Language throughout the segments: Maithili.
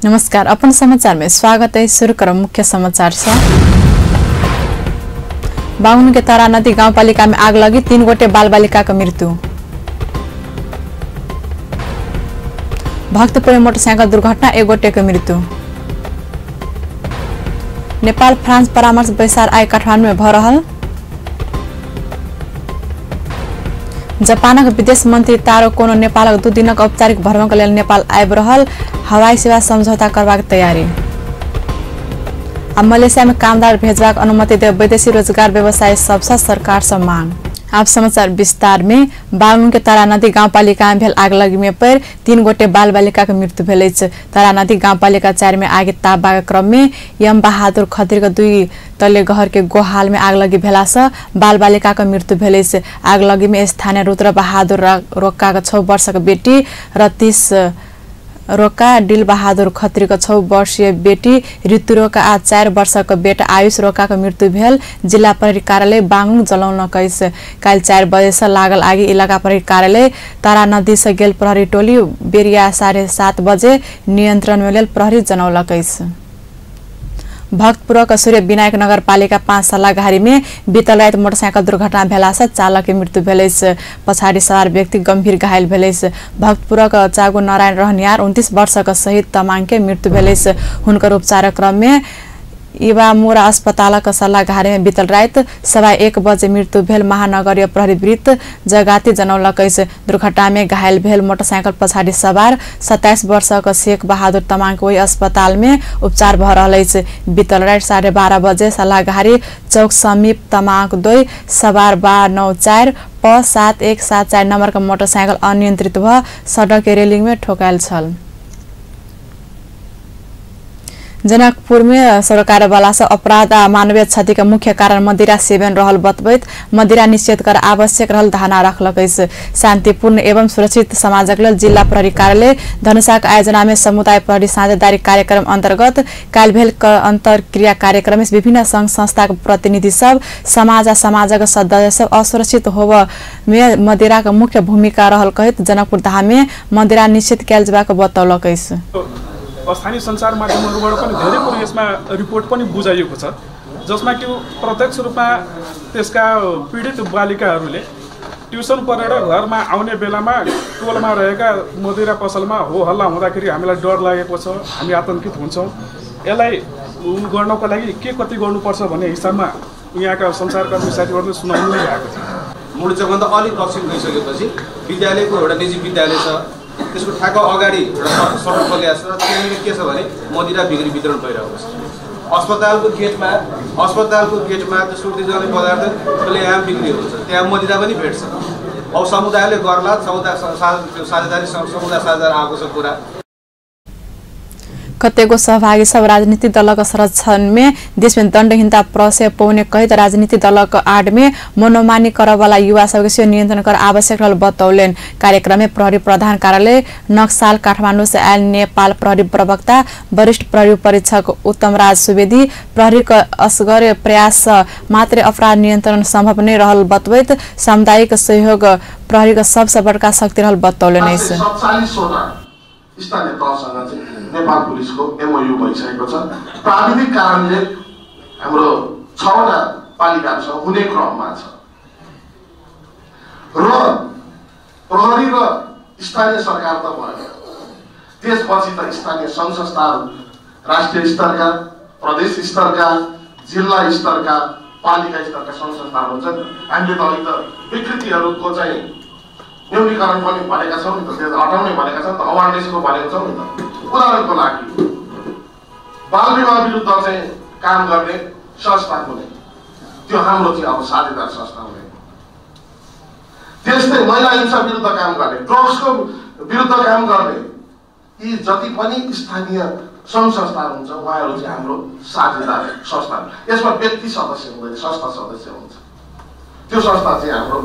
नमस्कार, अपन समाचार में स्वागत है। शुरू करब मुख्य समाचार से। बागलुंग के तारा नदी गांवपालिका में आग लगी, 3 गोटे बाल बालिका का मृत्यु। भक्तपुर में मोटरसाइकिल दुर्घटना, 1 गोटे के मृत्यु। नेपाल फ्रांस परामर्श बैसार आइ काठमांडू में भ रहल। जापानक विदेश मंत्री तारो कोनो नेपालक 2 दिनक औपचारिक भ्रमणक लेल नेपाल आबि रहल, हवाई सेवा समझौता करबाक तैयारी। आ मलेशिया में कामदार भेजबाक अनुमति दे वैदेशिक रोजगार व्यवसायी सबसँ सरकार से मांग। आप समाचार विस्तार में। बागलुंग के तारा नदी गांवपालिका में भेल आगलगी में पर 3 गोटे बाल बालिका के मृत्यु भेल अछि। तारा नदी गांवपालिका 4 में आगि तापबाक क्रम में यम बहादुर खत्री के 2 तले घर के गोहाल में आगलगी भेला से बाल बालिका के मृत्यु भेल अछि। आगलगी में स्थानीय रुद्र बहादुर रोक्का के 6 वर्षक बेटी र 30 रोका डिल बहादुर खत्री के 6 वर्षीय बेटी ऋतु रोका आ 4 वर्षक बेटा आयुष रोका के मृत्यु भेल जिला प्रहरी कार्यालय बागलुंग जलौलक अछि। काल्हि 4 बजे से लागल आगि इलाका प्रहरी कार्यालय तारा नदी से गेल प्रहरी टोली बेरिया 7:30 बजे नियंत्रण में लेल प्रहरी जनौलक अछि। भक्तपुरक सूर्य विनायक नगरपालिका 5 सल्लाघारी में बीतल राति मोटरसाइकिल दुर्घटना भेला से चालक के मृत्यु भेल अछि। पछाडि सवार व्यक्ति गंभीर घायल भेल अछि। भक्तपुरक चागु नारायण रहनियार 29 वर्षक शहीद तमाङ के मृत्यु भेल अछि। हुनकर उपचारक क्रम में इवामुरा अस्पतालक सल्लाघारी में बीतल राति 1:15 बजे मृत्यु भेल महानगरीय प्रहरी वृत्त जगाती जनौलक अछि। दुर्घटना में घायल भेल मोटरसाइकिल पछाडि सवार 27 वर्षक शेख बहादुर तमाङ ओहि अस्पताल में उपचार भ रहल अछि। बीतल राति 12:30 बजे सल्लाघारी चौक समीप तमाङ 2 सवार 294 प 7174 नंबर के मोटरसाइकिल अनियंत्रित भ सड़क के रेलिंग में ठोकायल छल। जनकपुर में सरकारवाला से अपराध आ मानवीय क्षति के मुख्य कारण मदिरा सेवन रहल बतबैत मदिरा निषेध कर आवश्यक रहल धारणा रखलक अछि। शांतिपूर्ण एवं सुरक्षित समाजक लेल जिला प्रहरी कार्यालय धनुषाक आयोजना में समुदाय प्रहरी साझेदारी कार्यक्रम अंतर्गत काल्हि भेल अंतरक्रिया कार्यक्रम में विभिन्न संघ संस्थाक प्रतिनिधि सब समाज आ समाजक सदस्य सब असुरक्षित होब में मदिरा के मुख्य भूमिका रहल कहैत जनकपुर धाम में मदिरा निषेध कयल जेबाक बतौलक अछि। स्थानीय सञ्चार माध्यमहरूबाट पनि धेरै कुरो यसमा रिपोर्ट पनि बुझाइएको छ, जसमा कि प्रत्यक्ष रूपमा त्यसका पीडित बालिकाहरूले ट्युसन पढेर घरमा आउने बेलामा टोलमा रहेका मदिरा पसलमा हो हल्ला हुँदाखेरि हामीलाई डर लागेको छ, हामी आतङ्कित हुन्छौँ, यसलाई गर्नको लागि के कति गर्नुपर्छ भन्ने हिसाबमा यहाँका सञ्चारकर्मी साथीहरूले सुनाउनु नै भएको थियो। मुडचोकभन्दा अलिक दक्षिण गइसकेपछि विद्यालयको एउटा निजी विद्यालय छ, त्यसको ठ्याक्क अगाडि एउटा सडक खोलिएको छ र त्यहाँनिर के छ भने मदिरा बिक्री वितरण भइरहेको छ। अस्पतालको गेटमा त्यो सुर्ती जल्ने पदार्थ खुलेआम बिक्री हुन्छ, त्यहाँ मदिरा पनि भेट्छ। अब समुदायले गर्ला, समुदाय साझेदारी समुदाय साझेदार आएको छ कुरा। कतेको सहभागी सब राजनीतिक दलक संरक्षण में देश में दण्डहीनता प्रश्रय पौने कहैत राजनीतिक दलक आड़ में मनोमानी करवाला युवा सबके सेहो नियंत्रण कर आवश्यक रहल बतौलनि। कार्यक्रम में प्रहरी प्रधान कार्यालय नक्साल काठमांडू से आयल नेपाल प्रहरी प्रवक्ता वरिष्ठ प्रहरी परीक्षक उत्तमराज सुवेदी प्रहरी के असगर प्रयास मात्र अपराध नियंत्रण संभव नहीं रहल बतबैत सामुदायिक सहयोग प्रहरी के सबसे बड़का शक्ति रहल बतौलनि। स्थानीय तहसँग चाहिँ नेपाल पुलिसको एमओयु भइसकेको छ। प्राविधिक कारणले हाम्रो 6वटा पालिकाहरूसँग हुने क्रममा छ र प्रहरी र स्थानीय सरकार त भयो, त्यसपछि त स्थानीय सङ्घ संस्थाहरू राष्ट्रिय स्तरका, प्रदेश स्तरका, जिल्ला स्तरका, पालिका स्तरका सङ्घ संस्थाहरू हुन्छन्। हामीले त अहिले त विकृतिहरूको चाहिँ न्यूनीकरण पनि भनेका छौँ नि त, त्यो हटाउने भनेका छौँ नि त, अवेरनेसको भनेको छौँ नि त। उदाहरणको लागि बाल विवाह विरुद्ध चाहिँ काम गर्ने संस्था हुने, त्यो हाम्रो चाहिँ अब साझेदार संस्था हुने। त्यस्तै महिला हिंसा विरुद्ध काम गर्ने, ड्रग्सको विरुद्ध काम गर्ने, यी जति पनि स्थानीय सङ्घ संस्थाहरू हुन्छ उहाँहरू चाहिँ हाम्रो साझेदार संस्था। यसमा व्यक्ति सदस्य हुँदैन, संस्था सदस्य हुन्छ। त्यो संस्था चाहिँ हाम्रो।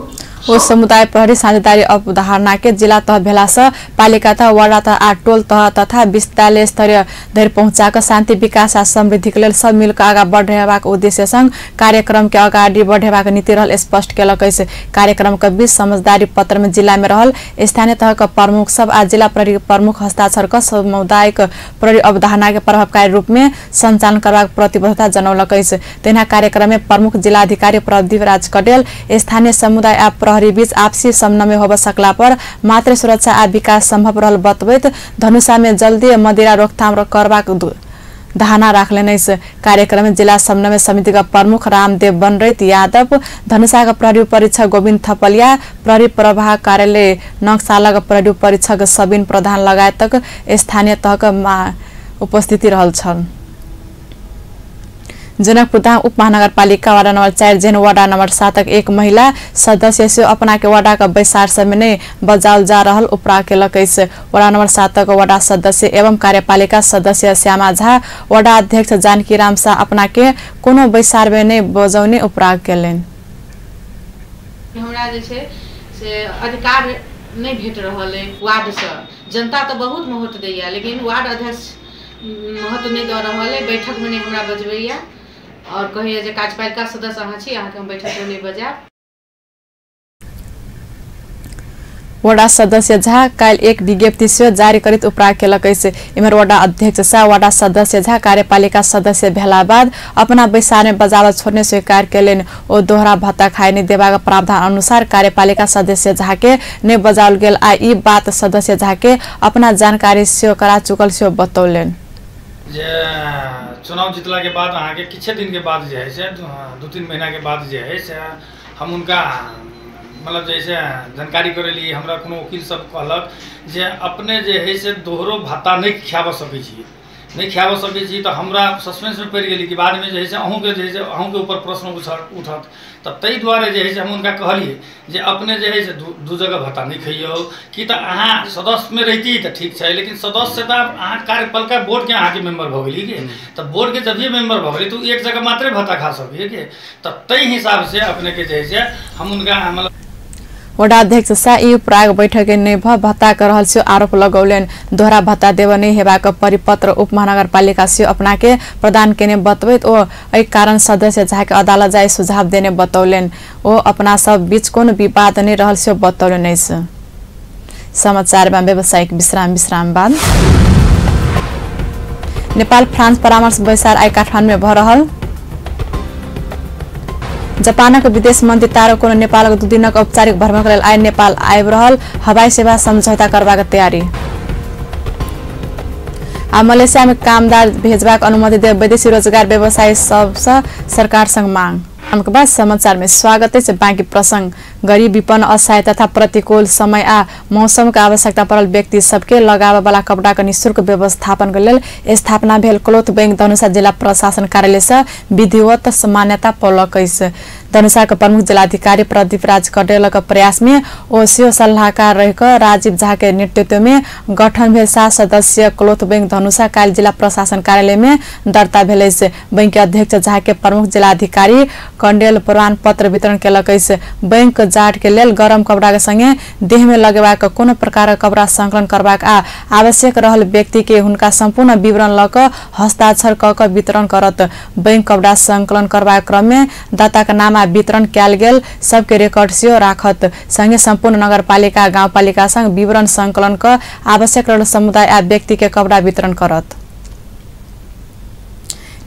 ओ समुदाय प्रहरी साझेदारी अवधारणा के जिला तह भेला से पालिका तह, वडा तह आ टोल तह तथा विद्यालय स्तरीय धरि पहुंचा शांति, विकास आ समृद्धि के लेल सब मिलकर आगा बढ़ेबाक उद्देश्य संग कार्यक्रम के अगाडि बढ़ेबाक नीति रहल स्पष्ट केलक अछि। कार्यक्रम के बीच समझदारी पत्र में जिला में रहल स्थानीय तह के प्रमुख सब आ जिला प्रहरी प्रमुख हस्ताक्षर क सामुदायिक प्रहरी अवधारणा के प्रभावकारी रूप में संचालन करबाक प्रतिबद्धता जनौलक अछि। तहिना कार्यक्रम में प्रमुख जिलाधिकारी प्रदीप राज कडेल स्थानीय समुदाय आ प्रहरी बीच आपसी समन्वय होब सकला पर मात्र सुरक्षा आ विकास संभव रहल बतबैत धनुषा में जल्दी मदिरा रोकथाम करबाक धारणा राखलनि अछि। कार्यक्रम में जिला समन्वय समिति का प्रमुख रामदेव बनरैत यादव, धनुषा का प्रहरी परीक्षक गोविंद थपलिया, प्रहरी प्रभाग कार्यालय नक्सालक प्रहरी परीक्षक सबिन प्रधान लगायतक स्थानीय तहक उपस्थिति रहल छल। जनकपुरधाम उप महानगरपालिका वार्ड नंबर 4 जेन वार्ड नंबर 7 एक महिला सदस्य से अपना के वार्डा का बैसार सब में नहीं बजाओल जा रहल उपरा केलक अछि। वार्ड नंबर 7 के वार्ड सदस्य एवं कार्यपालिका सदस्य श्यामा झा वार्ड अध्यक्ष जानकी राम शाह अपना के कोनो बैसार में नहीं बजौने उपरा केलनि। हमरा जे छै से अधिकार नहीं भेट रहल है वार्ड से। जनता तो बहुत महत्व दैया, लेकिन वार्ड अध्यक्ष महत्व नहीं दऽ रहल है। बैठक में नहीं हमरा बजबैया और कहिए जे कार्यपालिका सदस्य अहाँ छी, अहाँके हम बैठक में नहीं बजायब। वडा सदस्य झा काल्हि एक विज्ञप्ति सेहो जारी करैत उपरा केलक अछि। इम्हर वडा अध्यक्ष शाह वडा सदस्य झा कार्यपालिका सदस्य भेला बाद अपना बैसार में बजावत छोड़ने स्वीकार केलनि। ओ दोहरा भत्ता खाइ देबाक प्रावधान अनुसार कार्यपालिका सदस्य झा के नहि बजाओल गेल आ ई बात सदस्य झा के अपना जानकारी सेहो करा चुकल सेहो बतौलनि। जे चुनाव जीतला के बाद अहाँके किछे दिन के बाद जे है से 2-3 महीना के बाद जे है से हम उनका मतलब जैसे जानकारी करेली। हमरा कोनो वकील सब कहलक जे अपने जे है से दोहरो भत्ता नहीं खियाब सकै छी, नहीं खियाब सकै छी। तो हमरा सस्पेंसमे पड़ि गेली कि बादमे जे है से अहूँके जे है से अहूँके ऊपर प्रश्न उठत। तऽ ताहि दुआरे जे है से हम हुनका कहलियै जे अपने जे है से दू जगह भत्ता नहीं खइयौ कि तऽ अहाँ सदस्यमे रहिती तऽ ठीक छै, लेकिन सदस्य तऽ अहाँ कार्यपालिका बोर्डके अहाँके मेम्बर भऽ गेली कि तऽ बोर्डके जभिए मेम्बर भऽ गेली तऽ एक जगह मात्रे भत्ता खा सकिए कि तऽ ताहि हिसाबसँ अपनेके जे है से हम हुनका मतलब वडा अध्यक्ष शाह ई प्राग बैठक नहि भ भत्ता कर रहल से आरोप लगौलनि। दोहरा भत्ता देब नहि हेबाक परिपत्र उप महानगरपालिका से अपना के प्रदान केने बतबैत ओ एहि कारण सदस्य झा के अदालत जाय सुझाव देने बतौलनि। ओ अपना सब बीच कोनो विवाद नहि रहल से बतौलनि अछि। समाचार में व्यावसायिक विश्राम बाद नेपाल फ्रांस परामर्श बैसार आइ काठमाडौँ में भ रहल। जापानक विदेश मंत्री तारो कोनो नेपालक 2 दिनक औपचारिक भ्रमणक लेल आइ नेपाल आबि रहल। हवाई सेवा समझौता करबाक तैयारी। आ मलेशिया में कामदार भेजबाक अनुमति देब विदेशी रोजगार व्यवसायी सबसँ सरकार संग मांग। के बाद समाचार में स्वागत है। बाँकी प्रसंग गरीब, विपन्न, असहाय तथा प्रतिकूल समय आ मौसम के आवश्यकता पड़ल व्यक्ति सबके लगावे वाला कपड़ा के निःशुल्क व्यवस्थापन के लेल स्थापना भेल क्लोथ बैंक धनुषा जिला प्रशासन कार्यालय से विधिवत मान्यता पौलक अछि। धनुषा के प्रमुख जिलाधिकारी प्रदीप राज कडेल के प्रयास में ओ सेहो सलाहकार रहिक राजीव झा के नेतृत्व में गठन भेल 7 सदस्यीय क्लोथ बैंक धनुषा काल्हि जिला प्रशासन कार्यालय में दर्ता भेल अछि। बैंक के अध्यक्ष झा के प्रमुख जिलाधिकारी कंडेल प्रमाण पत्र वितरण केलक अछि। बैंक जाट के लेल गरम कपड़ा के संगे देह में लगेबाक कोनो प्रकार के कपड़ा संकलन करबाक आ आवश्यक रहल व्यक्ति के हुनका संपूर्ण विवरण ल क हस्ताक्षर क क वितरण करत। बैंक कपड़ा संकलन करबाक क्रम में दाता के नाम आ वितरण कयल गेल सबके रिकॉर्ड सेहो राखत। संगे संपूर्ण नगरपालिका गाउँपालिका संग विवरण संकलन क आवश्यक रहल समुदाय आ व्यक्ति के कपड़ा वितरण करत।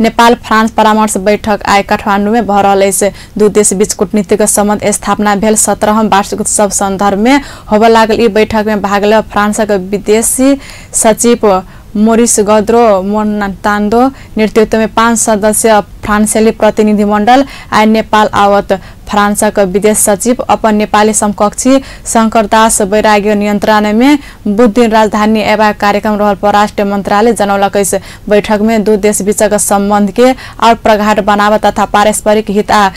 नेपाल फ्रांस परामर्श बैठक आइ काठमाडौँ में भ रहल अछि। दू देश बीच कूटनीतिक सम्बन्ध स्थापना भेल 17वां वार्षिक उत्सव संदर्भ में होबय लागल ई बैठक में भाग ले फ्रांसक विदेशी सचिव मोरिस गद्रो मोन्तान्दो नेतृत्व में 5 सदस्य फ्रांसेली प्रतिनिधिमंडल आइ नेपाल आवत। फ्रांसक विदेश सचिव अपन नेपाली समकक्षी शंकरदास बैरागी नियंत्रण में बुध दिन राजधानी अयबाक कार्यक्रम रहल परराष्ट्र मंत्रालय जनौलक अछि। बैठक में दू देश बीचक सम्बन्ध के और प्रगाढ़ बनाव तथा पारस्परिक हित आ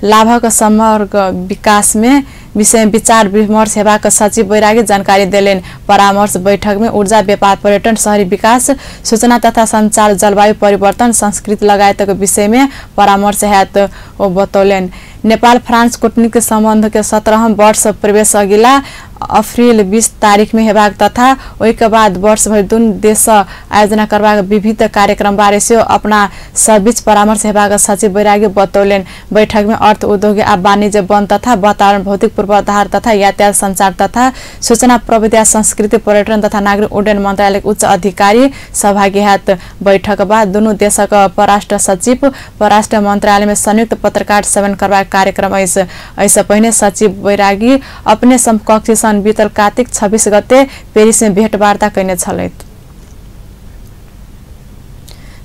लाभक समग्र विकास में विषय विचार विमर्श हेबाक सचिव बैरागी जानकारी देलनि। परामर्श बैठक में ऊर्जा, व्यापार, पर्यटन, शहरी विकास, सूचना तथा संचार, जलवायु परिवर्तन, संस्कृति लगायतक विषय में परामर्श हैत ओ बतौलनि। नेपाल फ्रांस कूटनीतिक संबंध के 17वां वर्ष प्रवेश अगिला अप्रैल 20 तारीख में हेबाक तथा ओहिके बाद वर्ष भरि दुनू देश आयोजना करबाक विविध कार्यक्रम बारे सेहो अपना सबीच परामर्श हेबाक सचिव बैरागी बतौलनि। बैठक में अर्थ, उद्योग आ वाणिज्य, वन तथा वातावरण, भौतिक पूर्वाधार तथा यातायात, संचार तथा सूचना प्रविधि, संस्कृति, पर्यटन तथा नागरिक उड्डयन मंत्रालय के उच्च अधिकारी सहभागी हैत। बैठक बाद दुनू देशक परराष्ट्र सचिव परराष्ट्र मंत्रालय में संयुक्त पत्रकार सम्मेलन करबाक कार्यक्रम अछि। एहिसँ पहिने सचिव बैरागी अपने समकक्षी सन बीतल कार्तिक 26 गते पेरिस में भेंटवार्ता कयने छलथि।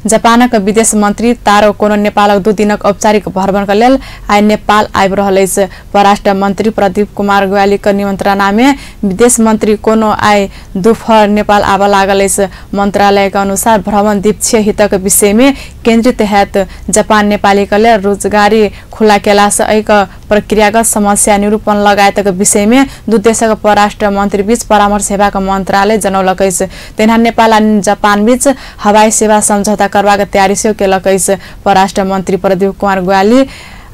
जापानक विदेश मंत्री तारो कोनो नेपालक 2 दिनक औपचारिक भ्रमणक लेल आइ नेपाल आबि रहल अछि। परराष्ट्र मंत्री प्रदीप कुमार गोयलीक निमंत्रणा में विदेश मंत्री कोनो आइ दुपहर नेपाल आबऽ लागल अछि। मंत्रालयक अनुसार भ्रमण द्वीपक्षीय हितक विषय में केन्द्रित हैत। जापान नेपालीक लेल रोजगारी खुला केलासँ एहिक प्रक्रियागत समस्या निरूपण लगायतक विषय में दू देशक परराष्ट्र मंत्री बीच परामर्श हेबाक मंत्रालय जनौलक अछि। तहिना नेपाल आ जापान बीच हवाई सेवा समझौता करबाक तैयारी सेहो केलक अछि। परराष्ट्र मंत्री प्रदीप कुमार गोयली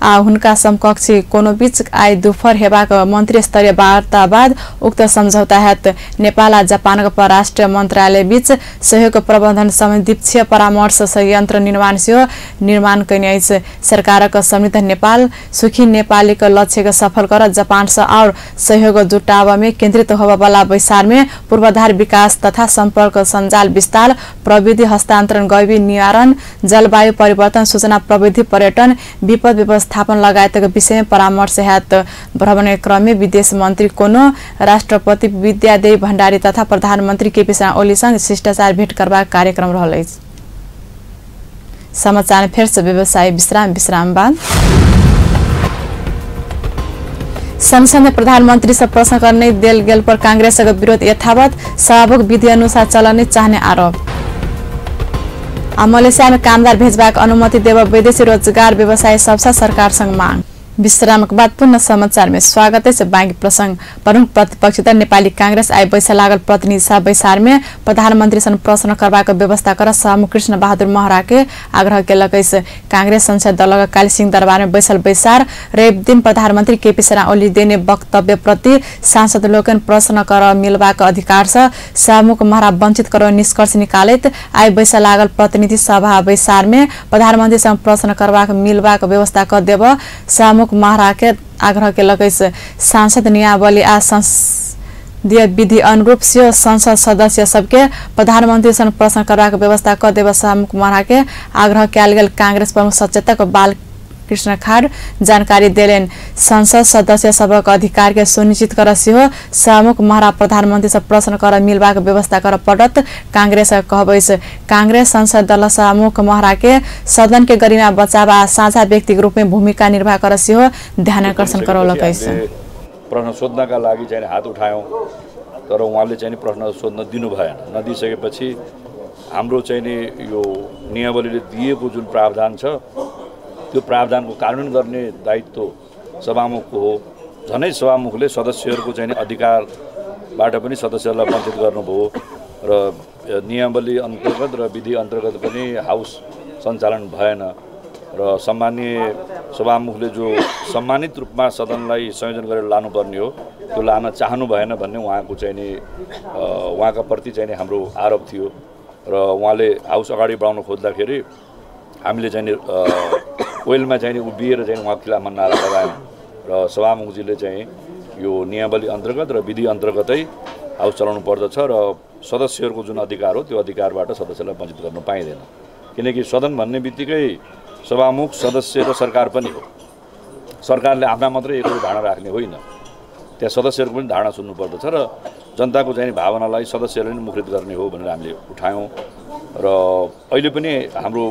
आ हुनका समकक्षी कोनो बीच आइ दुपहर हेबाक मंत्री स्तरीय वार्ता बाद उक्त समझौता हैत। नेपाल आ जापानक परराष्ट्र मंत्रालय बीच सहयोग प्रबंधन सम्बन्धी द्वीपक्षीय परामर्श संयंत्र निर्माण सेहो निर्माण कयने अछि। सरकारक समृद्ध नेपाल सुखी नेपालीक लक्ष्यके सफल कर जापानसँ और सहयोग जुटाबय में केन्द्रित होबयवला बैसार में पूर्वाधार विकास तथा सम्पर्क सञ्जाल विस्तार, प्रविधि हस्तान्तरण, गरिबी निवारण, जलवायु परिवर्तन, सूचना प्रविधि, पर्यटन, विपद व्यवस्थापन लगायतक विषय में परामर्श हैत। भ्रमण क्रम में विदेश मंत्री कोनो राष्ट्रपति विद्यादेवी भण्डारी तथा प्रधानमंत्री केपी शर्मा ओलीसँग शिष्टाचार भेट करबाक कार्यक्रम रहल अछि। समाचार फेर से व्यवसाय विश्राम, विश्राम बाद संसद में प्रधानमंत्री से प्रश्न करने देल गेल पर कांग्रेसक विरोध यथावत, सभामुख विधि अनुसार चलन चाहने आरोप। आ मलेशिया में कामदार भेजबाक अनुमति देव विदेशी रोजगार व्यवसाय सबसँ सरकारसँग मांग। विश्रामक बाद पुनः समाचार में स्वागत है। बाँकी प्रसंग प्रमुख प्रतिपक्षी दल नेपाली कांग्रेस आइ बैस लागल प्रतिनिधि सभा बैसार में प्रधानमंत्री सन प्रश्न करबाक व्यवस्था कर सभामुख कृष्ण बहादुर महरा के आग्रह केलक अछि। कांग्रेस संसद दलक कालीसिंह दरबार में बैसल बैसार रवि दिन प्रधानमंत्री केपी शर्मा ओली देने वक्तव्य प्रति सांसद लोकनि प्रश्न कर मिलबाक अधिकार से सभामुख महरा वंचित कर निष्कर्ष निकालैत आइ बैस लागल प्रतिनिधि सभा बैसार में प्रधानमंत्री सँग प्रश्न करबाक मिलबाक व्यवस्था कर देब सभामुख महरा के आग्रह केलक अछि। सांसद नियमावली आ संसदीय विधि अनुरूप सेहो संसद सदस्य सबके प्रधानमंत्री सन प्रश्न करबाक व्यवस्था क देब सभामुख महरा के आग्रह कयल गेल कांग्रेस प्रमुख सचेतक बाल कृष्ण खाड़ जानकारी देलनि। संसद सदस्य सबक अधिकार के सुनिश्चित कर सेहो सभामुख महरा प्रधानमंत्री से प्रश्न कर मिलबाक व्यवस्था कर पड़त कांग्रेस कहब अछि। कांग्रेस संसद दल सभामुख महरा के सदन के गरिमा बचाव आ साझा व्यक्तिक रूप में भूमिका निर्वाह कर सेहो ध्यान आकर्षण करौलक अछि। प्रश्न सोध्नका लागि चाहिँ हात उठायौं तर उहाँले चाहिँ प्रश्न सोध्न दिनु भएन। नदिइसकेपछि हाम्रो चाहिँ नि यो नियमावलीले दिएको जुन प्रावधान छ त्यो प्रावधानको कार्यान्वयन गर्ने दायित्व सभामुखको हो। झनै सभामुखले सदस्यहरूको चाहिँ अधिकारबाट पनि सदस्यहरूलाई वञ्चित गर्नुभयो र नियमावली अन्तर्गत र विधि अन्तर्गत पनि हाउस सञ्चालन भएन र सम्माननीय सभामुखले जो सम्मानित रूपमा सदनलाई संयोजन गरेर लानुपर्ने हो त्यो लान चाहनु भएन भन्ने उहाँको चाहिँ नि उहाँका प्रति चाहिँ नि हाम्रो आरोप थियो र उहाँले हाउस अगाडि बढाउन खोज्दाखेरि हामीले चाहिँ ओइलमा चाहिँ उभिएर चाहिँ उहाँको खिलाफमा नारा लगायौँ र सभामुखजीले चाहिँ यो नियमावली अन्तर्गत र विधि अन्तर्गतै हाउस चलाउनु पर्दछ र सदस्यहरूको जुन अधिकार हो त्यो अधिकारबाट सदस्यलाई वञ्चित गर्न पाइँदैन, किनकि सदन भन्ने बित्तिकै सभामुख, सदस्य र सरकार पनि हो। सरकारले आफ्ना मात्रै एक्लो धारणा राख्ने होइन, त्यहाँ सदस्यहरूको पनि धारणा सुन्नुपर्दछ र जनताको चाहिँ भावनालाई सदस्यहरूले नै मुखरित गर्ने हो भनेर हामीले उठायौँ र अहिले पनि हाम्रो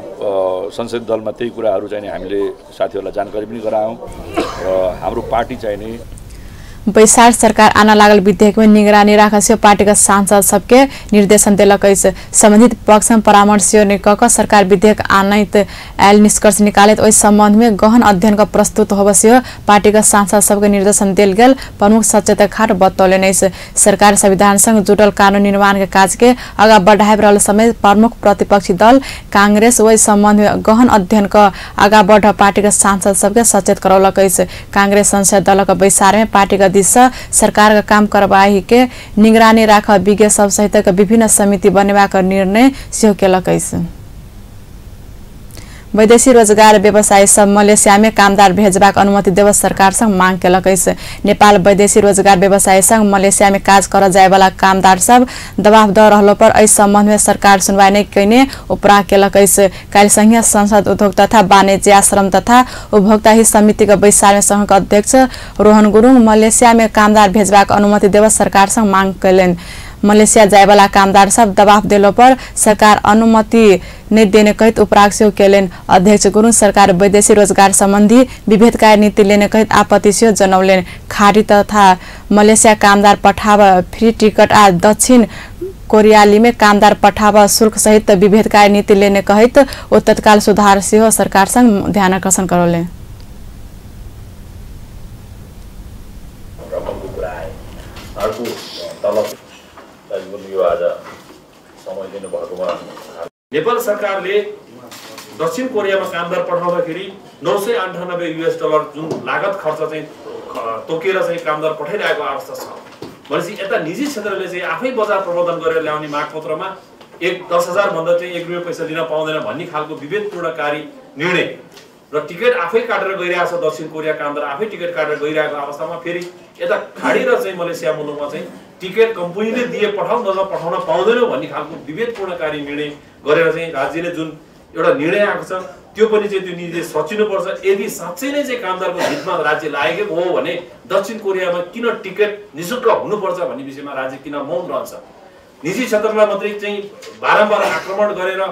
संसदीय दलमा त्यही कुराहरू चाहिँ हामीले साथीहरूलाई जानकारी पनि गरायौँ र हाम्रो पार्टी चाहिँ नि। बैसार सरकार आना लागल विधेयक में निगरानी राख से पार्टी के सांसद सबके निर्देशन देलक अछि। संबंधित पक्ष में परामर्श क सरकार विधेयक आनैत आयल निष्कर्ष निकालैत ओहि संबंध में गहन अध्ययन का प्रस्तुत होब से पार्टी के सांसद सबके निर्देशन देल गेल प्रमुख सचेतक खाट बतौलनि अछि। सरकार संविधान संग जुटल कानून निर्माण के काज के आगा बढ़ाबि रहल समय प्रमुख प्रतिपक्षी दल कांग्रेस ओहि संबंध में गहन अध्ययन क आगा बढ़ पार्टी के सांसद सबके सचेत करौलक अछि। कांग्रेस संसदीय दलक बैसार में पार्टी के दिस सरकार का काम कार्यवाही के निगरानी राख विज्ञ सब सहित के विभिन्न समिति बनेबाक निर्णय सेहो केलक अछि। वैदेशिक रोजगार व्यवसायी सब मलेशिया में कामदार भेजबाक अनुमति देव सरकार संग मांग केलक अछि। नेपाल वैदेशिक रोजगार व्यवसायी संग मलेशिया में काज कर जायवाला कामदार सब दबाव द रहलो पर एहि संबंध में सरकार सुनवाई नहि कयने उपरा केलक अछि। काल्हि संघीय संसद उद्योग तथा वाणिज्य श्रम तथा उपभोक्ता हित समिति के बैसार में संघक अध्यक्ष रोहन गुरुङ मलेशिया में कामदार भेजबाक अनुमति देव सरकार संग मांग कयलनि। मलेशिया जायवाला कामदार सब दबाव देलो पर सरकार अनुमति नहीं देने कहत उपराग सेहो केलनि। अध्यक्ष गुरुङ सरकार वैदेशिक रोजगार संबंधी विभेदकारी नीति लेने कहत आपत्ति सेहो जनौलनि। खाड़ी तथा मलेशिया कामदार पठाब फ्री टिकट आ दक्षिण कोरियाली में कामदार पठाब शुल्क सहित विभेदकारी नीति लेने कहत ओ तत्काल सुधार सेहो सरकार संग ध्यानाकर्षण करौलनि। नेपाल सरकारले दक्षिण कोरियामा कामदार पठाउँदाखेरि 998 युएस डलर जुन लागत खर्च चाहिँ तोकेर चाहिँ कामदार पठाइरहेको अवस्था छ। भनेपछि यता निजी क्षेत्रले चाहिँ आफै बजार प्रबन्धन गरेर ल्याउने मागपत्रमा 10,000 भन्दा चाहिँ 1 रुपियाँ पैसा लिन पाउँदैन भन्ने खालको विभेदपूर्णकारी निर्णय र टिकट आफै काटेर गइरहेको छ। दक्षिण कोरिया कामदार आफै टिकट काटेर गइरहेको अवस्थामा फेरि यता खाडी र चाहिँ मलेसिया मुलुकमा चाहिँ टिकट कम्पनीले दिए पठाउँ नत्र पठाउन पाउँदैनौँ भन्ने खालको विभेदपूर्णकारी निर्णय गरेर चाहिँ राज्यले जुन एउटा निर्णय आएको छ त्यो पनि चाहिँ त्यो निर्णय सचिनुपर्छ। यदि साँच्चै नै चाहिँ कामदारको हितमा राज्य लागेको हो भने दक्षिण कोरियामा किन टिकट निःशुल्क हुनुपर्छ भन्ने विषयमा राज्य किन मौन रहन्छ? निजी क्षेत्रलाई मात्रै चाहिँ बारम्बार आक्रमण गरेर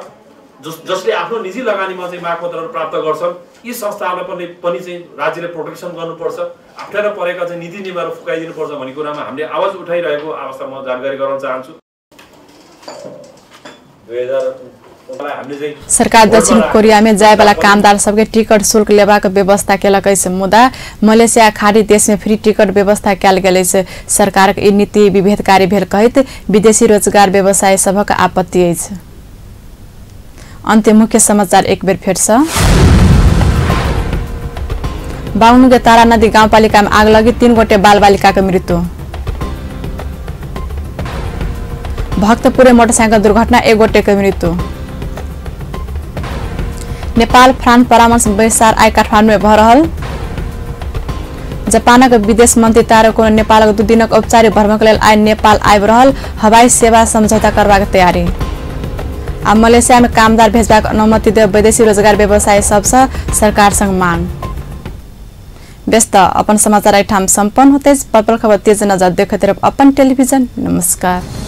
जसले आफ्नो निजी लगानीमा चाहिँ मागपत्रहरू प्राप्त गर्छन् यी संस्थाहरूलाई पनि चाहिँ राज्यले प्रोटेक्सन गर्नुपर्छ, अप्ठ्यारो परेका चाहिँ नीति नियमहरू फुकाइदिनुपर्छ भन्ने कुरामा हामीले आवाज उठाइरहेको अवस्था म जानकारी गराउन चाहन्छु। सरकार दक्षिण कोरिया में जायवाला कामदार सबके टिकट शुल्क लेबाक व्यवस्था केलक अछि, मुदा मलेशिया खाड़ी देश में फ्री टिकट व्यवस्था कयल गेल अछि। सरकारक ई नीति विभेदकारी भेल कहैत विदेशी रोजगार व्यवसायी सभक आपत्ति अछि। अन्त्य मुख्य समाचार एक बेर फेर सँ। बाहुनके तारा नदी गाउँपालिकामा आग लगी 3 गोटे बालबालिकाको मृत्यु। भक्तपुरे मोटरसाइकल दुर्घटना 1 गोटेको मृत्यु। नेपाल फ्रान्स परामर्श बैसार आइ काठमाडौँमा भ रहल। जापानक विदेश मन्त्री तारो कोनो नेपालक 2 दिनक औपचारिक भ्रमणको लेल आइ नेपाल आबि रहल। हवाई सेवा सम्झौता करबाक तयारी। आ मलेशिया में कामदार भेजबाक अनुमति देव वैदेशिक रोजगार व्यवसायी सबसँ सरकार संग मांग। व्यस्त अपन समाचार एहिठाम सम्पन्न होते। पल पल खबर तेज नजर देखैत रहब अपन टेलिभिजन। नमस्कार।